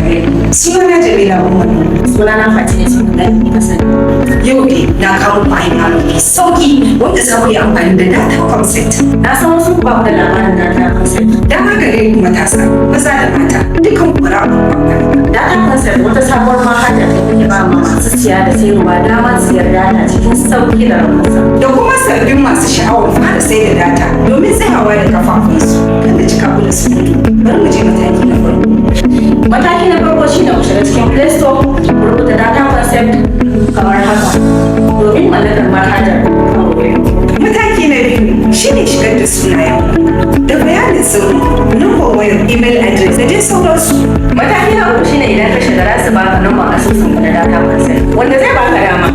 gare ku. Sunana Jamila Umar. Sunana Fatima Sunan da sani. Yau dai na kawo muku hanya mafi sauki wanda za ku yi amfani da data concept. Na san wasu ba ku da labarin data concept. Dama gare ku matasa, maza da mata, dukkan ku bara ku amfani. Data concept wata sabuwar manhaja ce take ba ma masu siya da sayarwa damar siyar data cikin sauki da rahusa. Da kuma sabbin masu sha'awar fara sai da data domin tsayawa da kafafunsu. Kada cika ku da surutu. Bari mu je mataki na farko. Mataki na farko shine ku shiga cikin Play Store ku rubuta data concept kamar haka domin mallakar manhajar kan wayoyi. Mataki na biyu shine shigar da sunayen da bayanin sirri, number wayar, email address da dai sauransu. Mataki na uku shine idan ka shiga za su baka number asusun ka na data concept wanda zai baka dama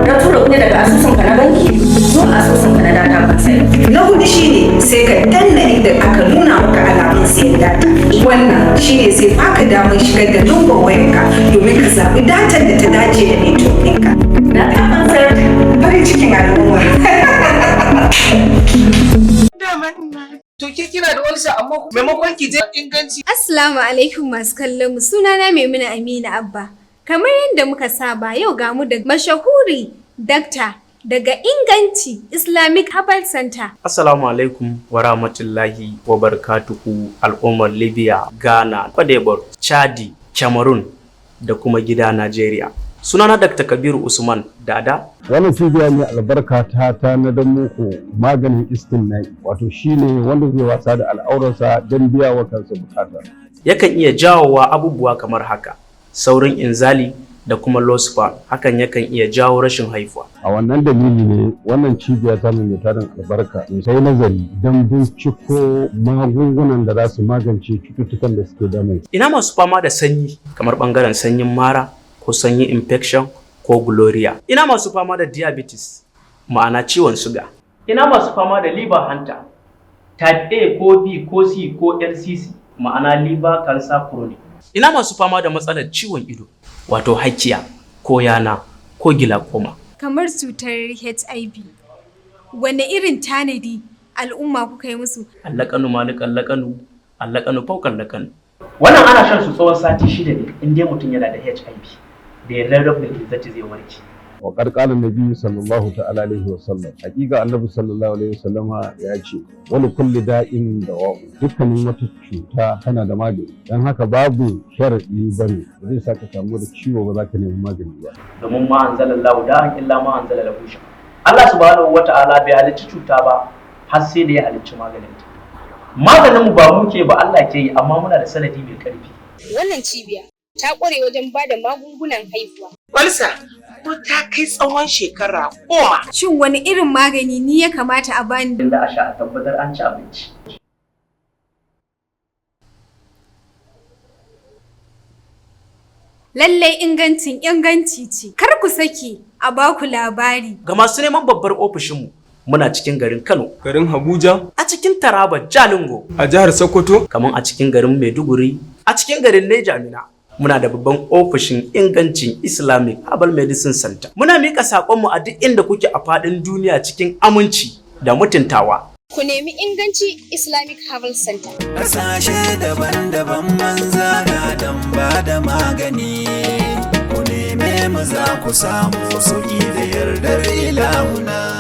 na tura kuɗi daga asusun ka na banki zuwa asusun ka na data concept. Na hudu shine sai ka danna inda aka nuna maka alamun siyan data. Wannan shine zai baka damar shigar da number wayarka domin ka zaɓi datar da ta dace da network ɗinka. Data concept. Farin cikin al'umma. To ke kina da ulcer, amma maimakon ki je inganci. Assalamu alaikum masu kallon mu, sunana Maimuna Aminu Abba. Kamar yadda muka saba, yau ga mu da mashahuri dakta daga Inganci Islamic Herbal Center. Assalamu alaikum wa rahmatullahi wa barakatuhu, al'ummar Libya, Ghana, Cote d'Ivoire, Chadi, Cameroon da kuma gida Najeriya. Sunana Dr. Kabiru Usman Dada. Wannan cibiya mai albarka ta tanadar muku maganin istimna'i, wato shine wanda zai wasa da al'aurarsa don biya wa kansa bukata. Yakan iya jawowa abubuwa kamar haka: saurin inzali da kuma low sperm. Hakan yakan iya jawo rashin haifuwa. A wannan dalili ne wannan cibiya ta mai tarin albarka sai nazari don binciko magungunan da za su magance cututtukan da suke damun. Ina masu fama da sanyi, kamar bangaren sanyin mara ko sanyin infection ko gonorrhea. Ina masu fama da diabetes, ma'ana ciwon suga. Ina masu fama da liver hanta type A ko B ko C ko LCC, ma'ana liver cancer chronic. Ina masu fama da matsalar ciwon ido, wato hakiya ko yana ko glaucoma. Kamar cutar HIV. Wane irin tanadi al'umma kuka yi musu? Allakanu malikan lakanu, allakanu faukan lakanu. Wannan ana shan su tsawon sati 6 ne in dai mutum yana da HIV. Da yardar Rabbul Izzati zai warke. Wa qad qala Nabiyyu sallallahu ta'ala alaihi wa sallam, hakika Annabi sallallahu alaihi wa sallama ya ce: "Wani kulli da'in dawa'u", dukkanin wata cuta tana da magani. Dan haka babu sharadi bane ba zai saka kamu da ciwo ba za ka nemi magani ba. Domin ma anzalallahu da'an illa ma anzala lahu shifa. Allah subhanahu wata'ala bai halicci cuta ba har sai da ya halicci maganinta. Maganin mu ba mu ke ba, Allah ke yi, amma muna da sanadi mai karfi. Wannan cibiya ta ƙware wajen ba da magungunan haihuwa. Ulcer ko ta kai tsawon shekara 10. Shin wani irin magani ni ya kamata a bani? Inda a sha a tabbatar an ci abinci. Lallai ingancin inganci ce. Kar ku sake a baku labari. Ga masu neman babbar ofishinmu, muna cikin garin Kano, garin Abuja, a cikin Taraba Jalingo, a jihar Sokoto, kamar a cikin garin Maiduguri, a cikin garin Neja Mina. Muna da babban ofishin Ingancin Islamic Herbal Medicine Center. Muna mika saƙonmu a duk inda kuke a faɗin duniya cikin aminci da mutuntawa. Ku nemi Inganci Islamic Herbal Center. Ƙasashe daban-daban mun zaga don ba da magani. Ku neme mu, za ku samu sauƙi da yardar ilahuna.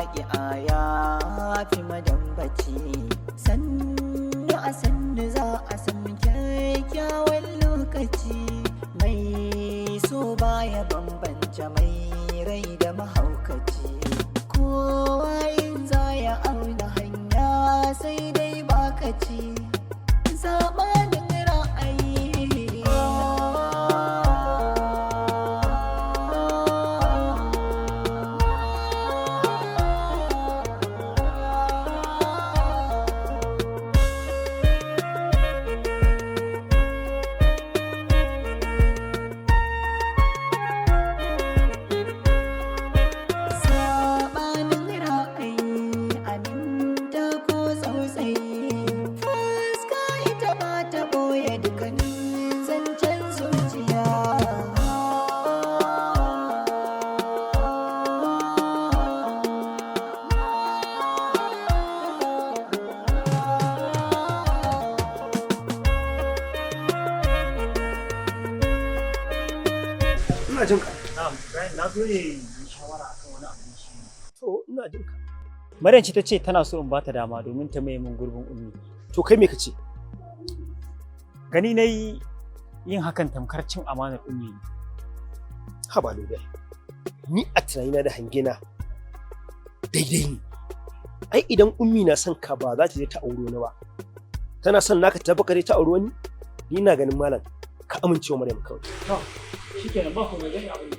waƙi aya fi madambaci. Sannu a sannu za a san kyakkyawan lokaci. Mai so baya bambance mai rai da mahaukaci. Kowa in za ya auna hanya sai dai bakaci. Saɓanin ra'ayi. Saɓanin ra'ayi, aminta ko tsautsayi, fuska ita ba ta ɓoye dukkanin zancen zuciya. Ina jin ka. Na'am, Ibrahim, na zo ne yi shawara akan wani abinci. To, ina jin ka. Maryam ce ta ce tana so in bata dama domin ta maye min gurbin Ummi. To kai me ka ce? Gani na yi yin hakan tamkar cin amanar Ummi ne. Haba Lobel. Ni a tunanina da hangena daidai ne. Ai idan Ummi na son ka ba za ta je ta auro ni ba. Tana son naka ta baka ta auro wani? Ni ina ganin malam ka amincewa Maryam kawai. To, shikenan, ba komai, zan yi abin da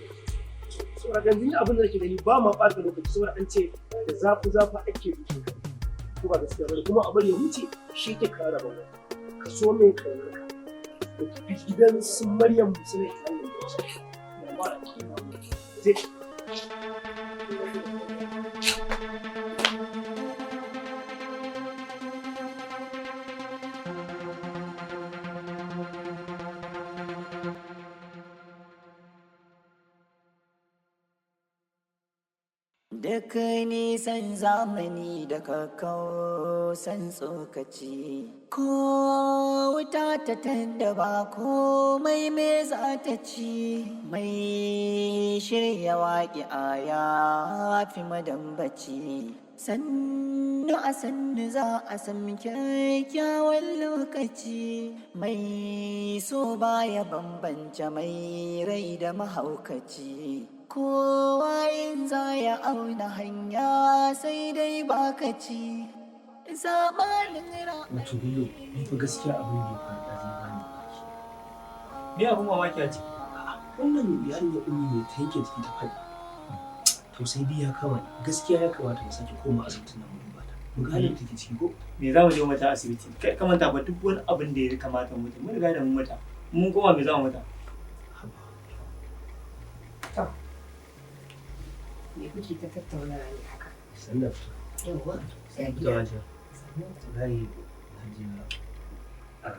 Saboda yanzu ni abin da nake gani ba ma ɓata lokaci, saboda an ce da zafi zafi ake bikin ka. Ko ba gaskiya bane, kuma a bari ya huce shi ke kara rawa. Ka so mai kaunar ka. Da tafi gidan su Maryam su ne zai. Duk nisan zamani da kakkausan tsokaci, ko wuta ta tanda ba komai me za ta ci. Mai shirya waƙi ya fi madambaci. Sannu a sannu za a san kyakkyawan lokaci. Mai so baya bambance mai rai da mahaukaci. Kowa in za ya auna hanya sai dai bakaci. Saɓanin Wato Bello, ni fa gaskiya abin da ya faru da zai bani mamaki. Me abin mamaki a ciki? Wannan yarinya Ummi ne ta yanke jiki ta faɗi. Tausayi dai ya kama ni. Gaskiya ya kamata mu sake koma asibitin nan mu duba ta. Mu ga halin da take ciki ko? Me za mu je mata asibiti? Kai ka manta ba duk wani abin da ya kamata mu mun riga da mun mata. Mun koma me za mu mata? Me kuke ta tattaunawa ne haka? Sannan fito. Yawwa, ya Da gida. Hajiya. Wallahi Hajiya, a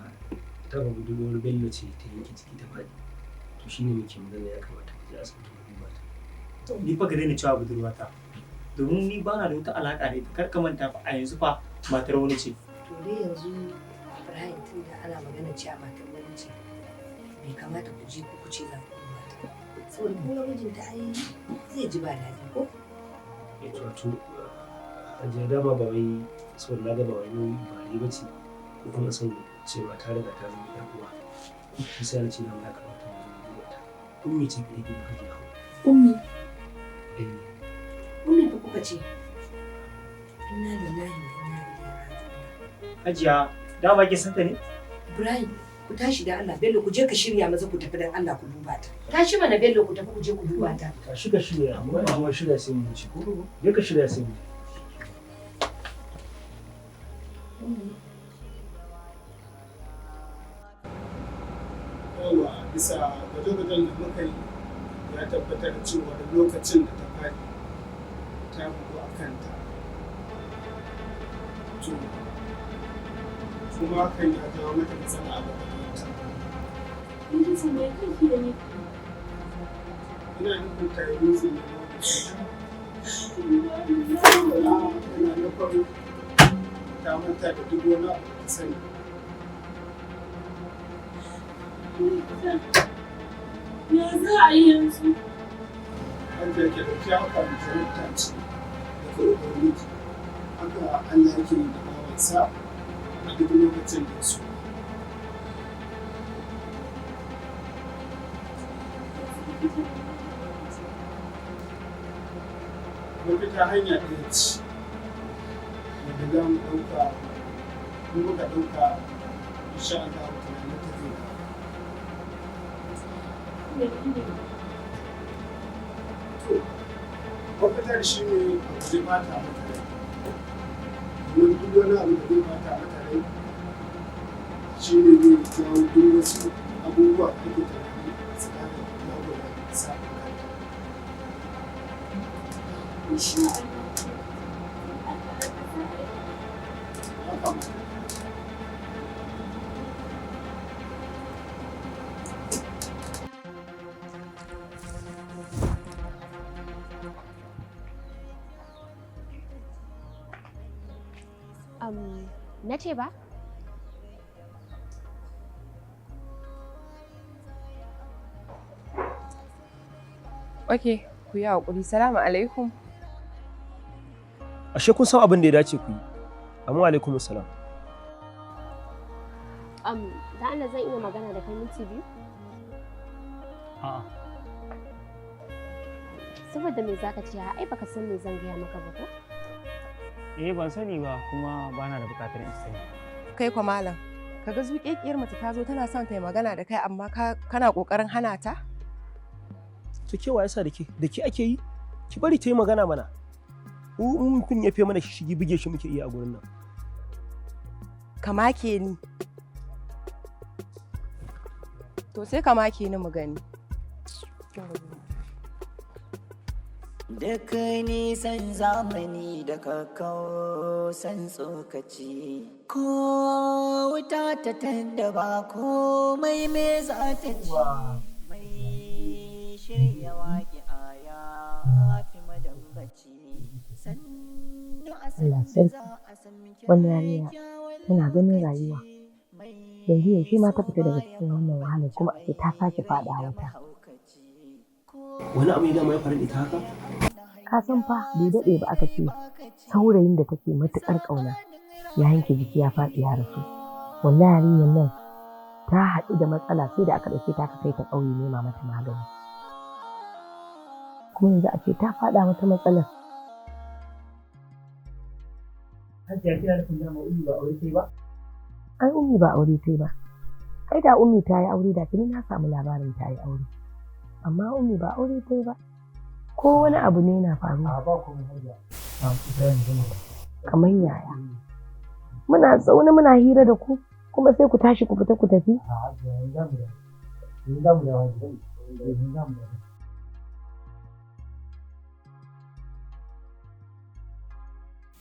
ta ba budurwar Bello ce ta yanke jiki ta faɗi. To shine muke magana ya kamata mu je asibiti mu duba ta. Ni fa ka daina cewa budurwata. Domin ni ba na da wata alaƙa da ita, kar ka manta fa a yanzu fa matar wani ce. To dai yanzu Ibrahim, tun da ana magana cewa matar wani ce, bai kamata ku je ku ce za ku duba ta. Saboda kun ga mijinta ai zai ji ba daɗi ko? Eh, to wato Hajiya, dama ba wai saboda na ga ba wai bare ba ce ko kuma son cewa ta riga ta zama ƴar uwa. Shi sa na ce dama ya kamata mu je mu duba ta. Ummi ce gidan gidan Hajiya Hauwa. Ummi. Eh. Ummi fa kuka ce. Inna lillahi wa inna ilaihi raji'un. Hajiya, dama ke santa ne? Ibrahim, ku tashi da Allah, Bello, ku je ka shirya maza ku tafi dan Allah ku duba ta. Tashi mana Bello, ku tafi ku je ku duba ta. Tashi ka shirya, amma yanzu shirya sai mu wuce ko? Je ka shirya sai mu je. Yawa, bisa gwaje-gwajen da muka yi ya tabbatar da cewa lokacin da ta faɗi ta bugu a kanta, to kuma hakan ya jawo mata matsala a kwakwalwarta. Ina nufin ta yi nutsi ne ina nufin ta manta da duk wani abu da ta sani. Ya za a yi yanzu? Wanda yake ɗauki haka da ta ce daga da Ubangiji, haka Allah yake yi da bawansa a duk lokacin da ya so. Mafita hanya ɗaya ce wadda za mu ɗauka, in muka ɗauka, insha Allah tunanin ta zai dawo. To, mafitar shi ne a guji bata mata rai, domin duk wani abu da zai bata mata rai shi ne zai jawo duk wasu abubuwa da ake tunani su ƙara dagula samun kanta. Insha Allah. Ya kamata. Na ce ba? Ok, ku yi haƙuri. Salamu alaikum. Ashe kun san abin da ya dace ku yi. Amma alaikum salam. Da Allah zan iya magana da kai minti 2? A'a. Saboda me zaka ce a'a? Ai baka san me zan gaya maka ba ko? Eh, ban sani ba, kuma bana da buƙatar in sani. Kai kwa malam, kaga zuƙeƙiyar mace ta zo tana son ta yi magana da kai, amma kana ƙoƙarin hana ta? To ke, wa yasa da ke da ke ake yi? Ki bari ta yi magana mana. In mutum ya fiye mana shigi, buge shi muke iya a gurin nan. Ka make ni. To sai ka make ni mu gani. Duk nisan zamani da kakkausan tsokaci, ko wuta ta tanda ba komai me za ta ci. Mai shirya waƙi a ya fi madambaci. Sannu a Allah sannu sarki, za a san wannan yarinya tana ganin rayuwa. Yanzu yaushe ma ta fita daga cikin wannan wahalar, kuma a ce ta sake faɗa wata. Wani abu ne dama ya faru da ita haka? Ka san fa bai daɗe ba aka ce saurayin da take matuƙar ƙauna ya yanke jiki ya faɗi ya rasu. Wallahi yarinyar nan ta haɗu da matsala, sai da aka ɗauke ta aka kai ta ƙauye nema mata magani. Kuma yanzu a ce ta faɗa wata matsalar. Hajiya, kina nufin dama Ummi ba aure ta yi ba? Ai Ummi ba aure ta yi ba. Ai da Ummi ta yi aure, da tuni na samu labarin ta yi aure. Amma Ummi ba aure ta yi ba. Ko wani abu ne na faruwa. A, ba komai Hajiya. Ibrahim, zama. Kamar yaya? Muna zaune muna hira da ku, kuma sai ku tashi ku fita ku tafi. A, Hajiya, yanzu za mu dawo. Yanzu za mu dawo, Hajiya. Yanzu za mu dawo.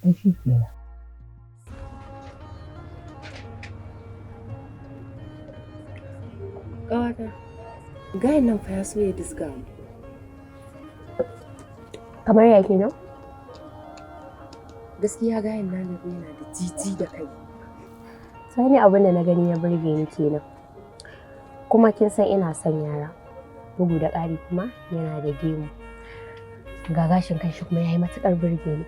Ai shi kenan. Ƙawata, gayan nan fa ya so ya disga mu. Kamar ya kenan? Gaskiya gayan nan yana da jiji da kai. Sai ni abin da na gani ya burge ni kenan. Kuma kin san ina son yara. Bugu da ƙari kuma yana da gemu. Ga gashin kanshi kuma ya yi matuƙar burge ni.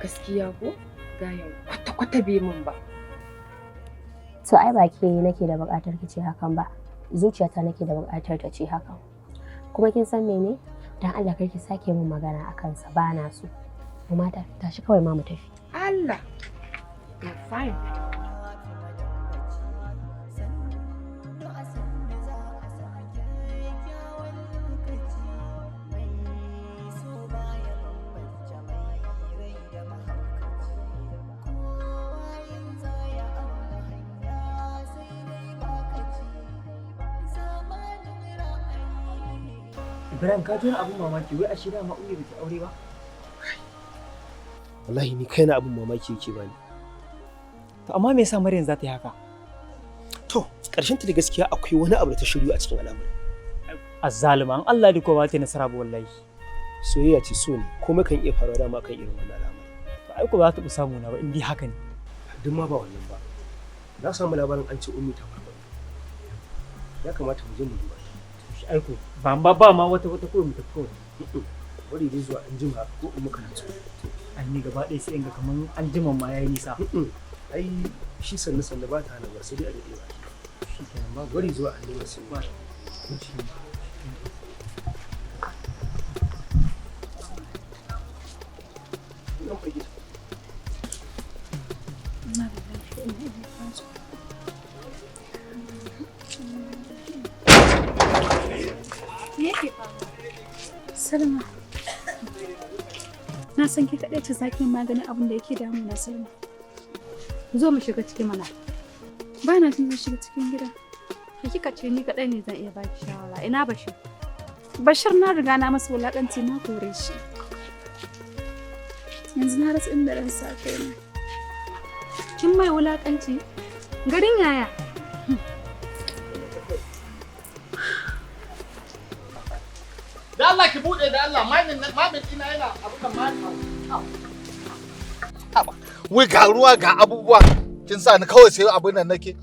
Gaskiya ko gayan kwata-kwata bai mun ba. To ai ba ke nake da buƙatar ki ce hakan ba. Zuciyata nake da buƙatar ta ce hakan. Kuma kin san mene? Dan Allah kar ki sake min magana a kansa, ba na so. Mu mata tashi kawai ma mu tafi. Allah. You're fine. sannu a sannu za a san kyakkyawan lokaci. Mai so baya bambance mai rai da mahaukaci. Kowa yin ya auna hanya sai dai bakaci. Zamanin ra'ayi. Ibrahim, ka ji wani abun mamaki, wai ashe dama Ummi ba ta aure ba? Wallahi ni kaina abin mamaki yake bani. To amma me yasa Maryam za ta yi haka? To, ƙarshen ta da gaskiya akwai wani abu da ta shiryu a cikin al'amarin. Azzalima, an Allah da ko ba ta yi nasara ba wallahi. Soyayya ce, so ne, komai kan iya faruwa dama kan irin wannan al'amari. To ai ko ba za ta taɓa samu na ba in dai haka ne. Duk ma ba wannan ba. Na samu labarin an ce Ummi ta farfaɗo. Ya kamata mu je mu duba ta. Shi aiko ba ba ba ma wata wata, kawai mu tafi kawai. Bari dai zuwa an jima ko in muka nutsu. An ni gaba ɗaya sai in ga kaman an jima ma yayi nisa. Ai shi sannu sannu ba ta hana ba, sai dai a daɗe ba. Shi kenan ba. Bari zuwa an jima sai ba. Nan fa gida. Me yake faruwa? Salma. Na san ke kaɗai ce zaki maganin abin da yake damuna, Salma. Zo mu shiga ciki mana. Ba na jin zan shiga cikin gida. Kika ce ni kaɗai ne zan iya baki shawara. Ina Bashir? Bashir na riga na masa wulaƙanci, na kore shi. Yanzu na rasa inda ran sa kaina. Kin mai wulaƙanci? Garin yaya? Da Allah ki bude, da Allah mamin mamin ina yana abu da mamin. Haba. Wai ga ruwa ga abubuwa, kin sa ni kawai sai abin nan nake.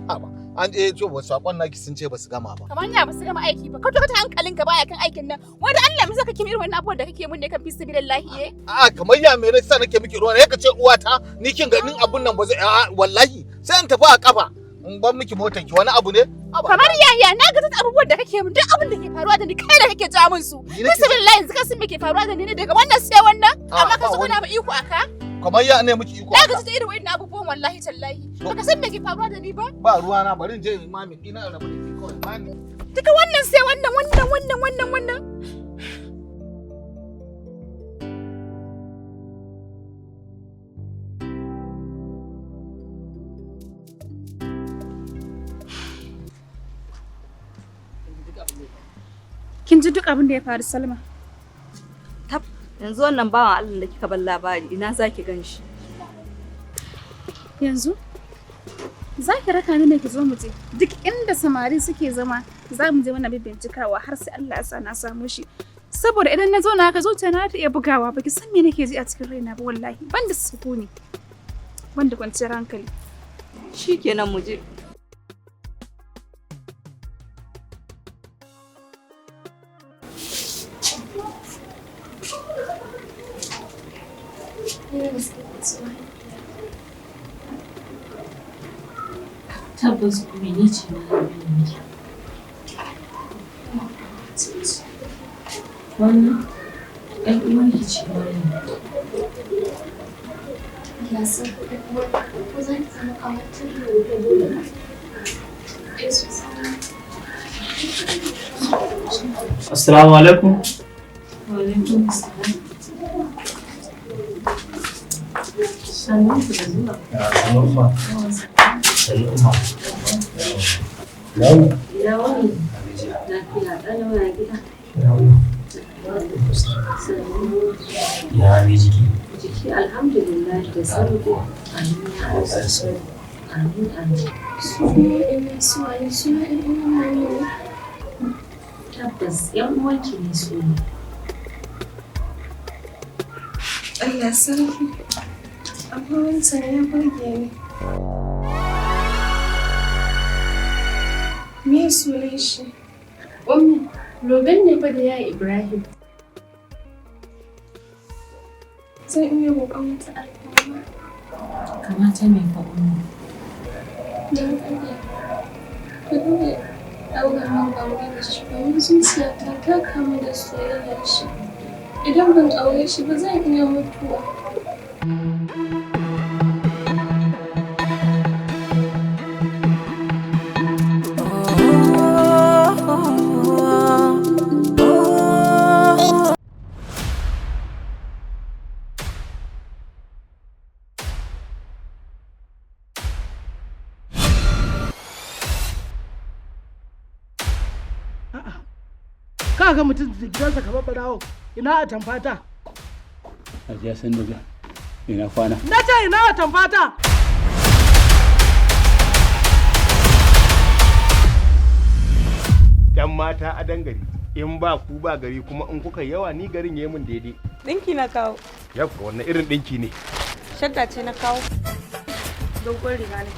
Haba. An ce wa sakon naki sun ce ba su gama ba. Kamar ya ba su gama aiki ba. Ka ta hankalinka baya kan aikin nan. Wanda Allah mu saka kimi irin wannan abubuwan da kake mun ne kan fi sabilillahi eh. A'a, kamar ya me sa nake miki ruwa ne ka ce uwata ni kin ganin abun nan ba zai, a'a wallahi sai in tafi a kafa. In ban miki motar ki wani abu ne? Kamar yaya na ga abubuwan da kake mun, duk abin da ke faruwa da ni kai da kake ja mun su. Bismillah, yanzu ka san me ke faruwa da ni ne daga wannan sai wannan, amma ka so kuna mu iko aka. Kamar ya ne miki iko. Na ga ta irin wannan abubuwan, wallahi tallahi. Baka san me ke faruwa da ni ba? Ba ruwa na, bari in je in mami ina rabu da ki kawai mami. Duka wannan sai wannan wannan wannan wannan wannan. Kin ji duk abin da ya faru, Salma? Tab, yanzu wannan bawan Allah da kika bar labari, ina zaki gan shi? Yanzu za ki raka ni ne ki zo mu je duk inda samari suke zama, za mu je muna bincikawa har sai Allah ya sa na samu shi. Saboda idan na zo na haka zuciya na ta iya bugawa, baki san me nake ji a cikin raina ba wallahi, ban da sukuni, ban da kwanciyar hankali. Shikenan, mu je. Tabbas kuma ni ce mahaifiyarki. Wannan ‘yar uwarki ce, Maryam. Allah san ko za ki zama ƙawarta? Eh sosai. Assalamu alaikum. Wa alaikum assalam. Sannun ku da zuwa. Sannu umma. Sannu umma. Ina wuni? Lafiya ƙalau, ya gida? Sannu. Ya mai jiki? Jiki alhamdulillah da sauƙi. Amin ya Allah. Amin amin. Su kuma waɗannan su waye, su ma ƴan uwan namu ne? Tabbas ‘yan uwanki ne su ne. Allah sarki. Amma wancan ya burge ni. Me sunan shi? Ummi, Loben ne fa da ya Ibrahim. Zan iya roƙon wata alfarma? Kamata me fa, Ummi? Don Allah, ku dinga ɗaura min aure da shi domin zuciyata ta kamu da soyayyar shi. Idan ban aure shi ba zan iya mutuwa. Ka ga mutum da gidansa kamar barawo, ina a tamfata? Hajiya, san da ina kwana. Na ce ina a tamfata? Yan mata a dangare, in ba ku ba gari, kuma in kuka yawa ni garin yayi mun daidai. Ɗinki na kawo. Yau wannan irin ɗinki ne? Shadda ce na kawo. Dogon riga ne.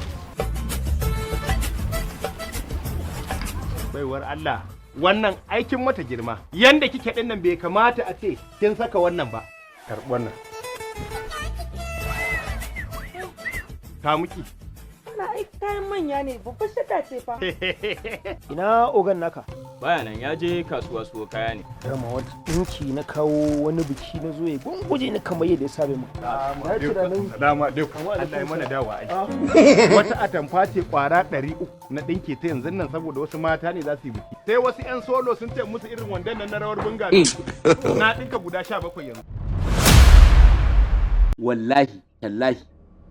Baiwar Allah, Wannan aikin mata girma. Yanda kike din nan bai kamata a ce kin saka wannan ba. Karɓi wannan. Ta muki. Ana aiki kayan manya ne, babbar shadda ce fa. Ina ogan naka? Baya nan, ya je kasuwa suwo kaya ne. Dama wata ɗinki na kawo wani biki na zo ya gunguje ni kamar yadda ya sabe mu. Na yi tunanin Salamu alaikum. Allah ya mana dawa ai. Wata atamfa ce kwara 300 na ɗinke ta yanzu nan saboda wasu mata ne za su yi biki. Sai wasu 'yan solo sun ce musu irin wandon nan na rawar bunga. Na ɗinka guda 17 yanzu. Wallahi tallahi,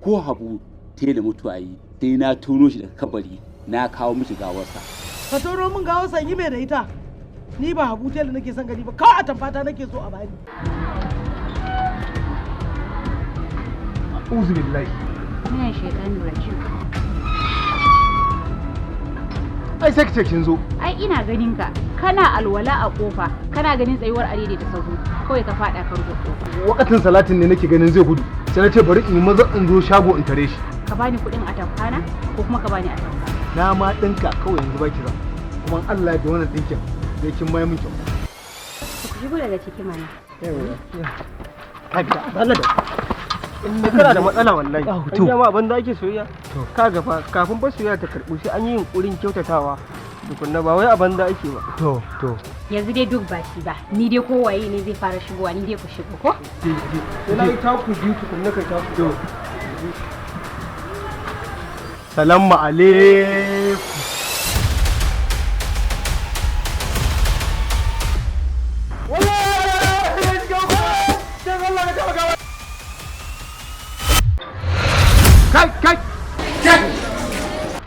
ko Habu tela mutuwa yi, sai na tono shi daga kabari na kawo mishi gawarsa. Ka tono min gawarsa yi mai da ita. Ni ba Habu tela nake son gani ba, kawai atamfata nake so a bani. Uzu billahi. Ina shaitan rajim. Ai sai kice kin zo. Ai ina ganin ka. Kana alwala a kofa, kana ganin tsayuwar adaidaita sahu, kawai ka fada ka rufe kofa. Wakatin salatin ne nake ganin zai gudu. Sai na ce bari in yi maza in zo shago in tare shi. Ka bani kuɗin atamfana ko kuma ka bani atamfa. Na ma ɗinka kawai yanzu baki zan. Kuma Allah ya da wannan ɗinkin sai kin mai min kyau. Ku shigo daga ciki mana. Kaga, Allah da. In kana da matsala wallahi. An jama abin da ake soyayya. Kaga fa kafin ba soyayya ta karɓu sai an yi yunkurin kyautatawa. Tukunna ba wai a banza ake ba. To. Yanzu dai duk ba shi ba. Ni dai kowaye ne zai fara shigowa, ni dai ku shigo ko? Sai na yi taku biyu tukunna kai taku. To. Salamu alaikum. Kai, kai, kai,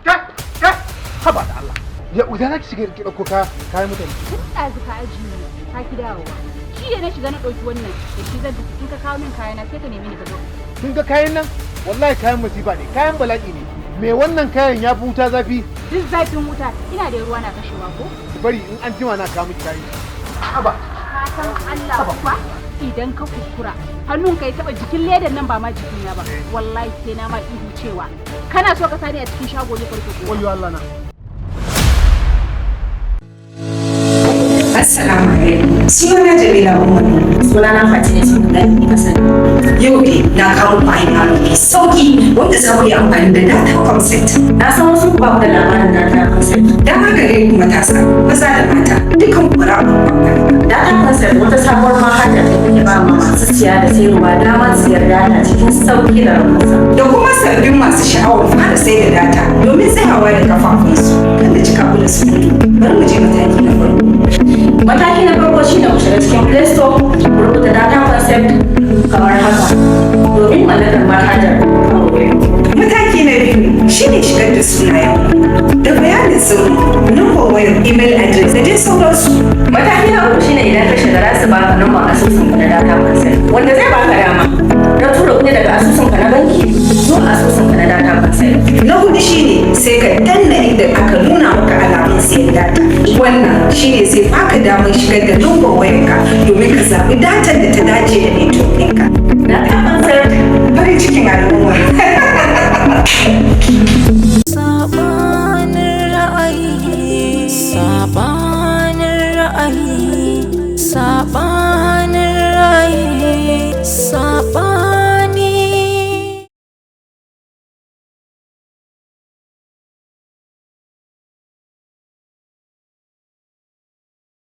kai, kai, haba da Allah. Ya uza za ki shiga ki ɗauko kayan mutane. Tun ɗazu ka ajiye ni, ka ki dawowa. Shi da na shiga na ɗauki wannan, da shi zan tafi, in ka kawo min kayana sai ka nemi ni ka zo. Kin ga kayan nan? Wallahi kayan masifa ne, kayan bala'i ne. Me wannan kayan ya fi wuta zafi? Duk zafin wuta, ina da ruwa na kashewa ko? Bari in an jima na kawo miki kayan. Haba. Ka san Allah kuwa idan ka kuskura hannunka ya taba jikin ledan nan ba ma jikina ba, wallahi sai na ma ihu cewa kana so ka sani a cikin shago ne farko. Wayyo Allah na. Assalamu alaikum. Sunana Jamila Umar. Sunana Fatima Sunan Hassan. Yau dai na kawo muku hanya mafi sauki wanda za ku yi amfani da data concept. Na san wasu ku ba ku da labarin data concept. Dan haka gare ku matasa, maza da mata, dukkan ku bara ku amfani. Data concept wata sabuwar manhaja ce take ba ma masu siya da sayarwa damar siyar data cikin sauki da rahusa. Da kuma sabbin masu sha'awar fara sai da data domin tsayawa da kafafunsu. Kan da cika ku da surutu. Bari mu je mataki na farko. Mataki na farko shine ku shiga cikin Play Store, ku rubuta data concept kamar haka domin mallakar manhajar kan wayar. Mataki na biyu shine shigar da sunayen da bayanin sirri, number wayar, email address da dai sauransu. Mataki na uku shine idan ka shiga za su baka number asusun ka na data concept wanda zai baka dama na tura kuɗi daga asusun ka na banki zuwa asusun ka na data concept. Na hudu shine sai ka danna inda aka nuna maka alamun siyan data. Wannan shine zai baka damar shigar da number wayarka domin ka zaɓi datar da ta dace da network.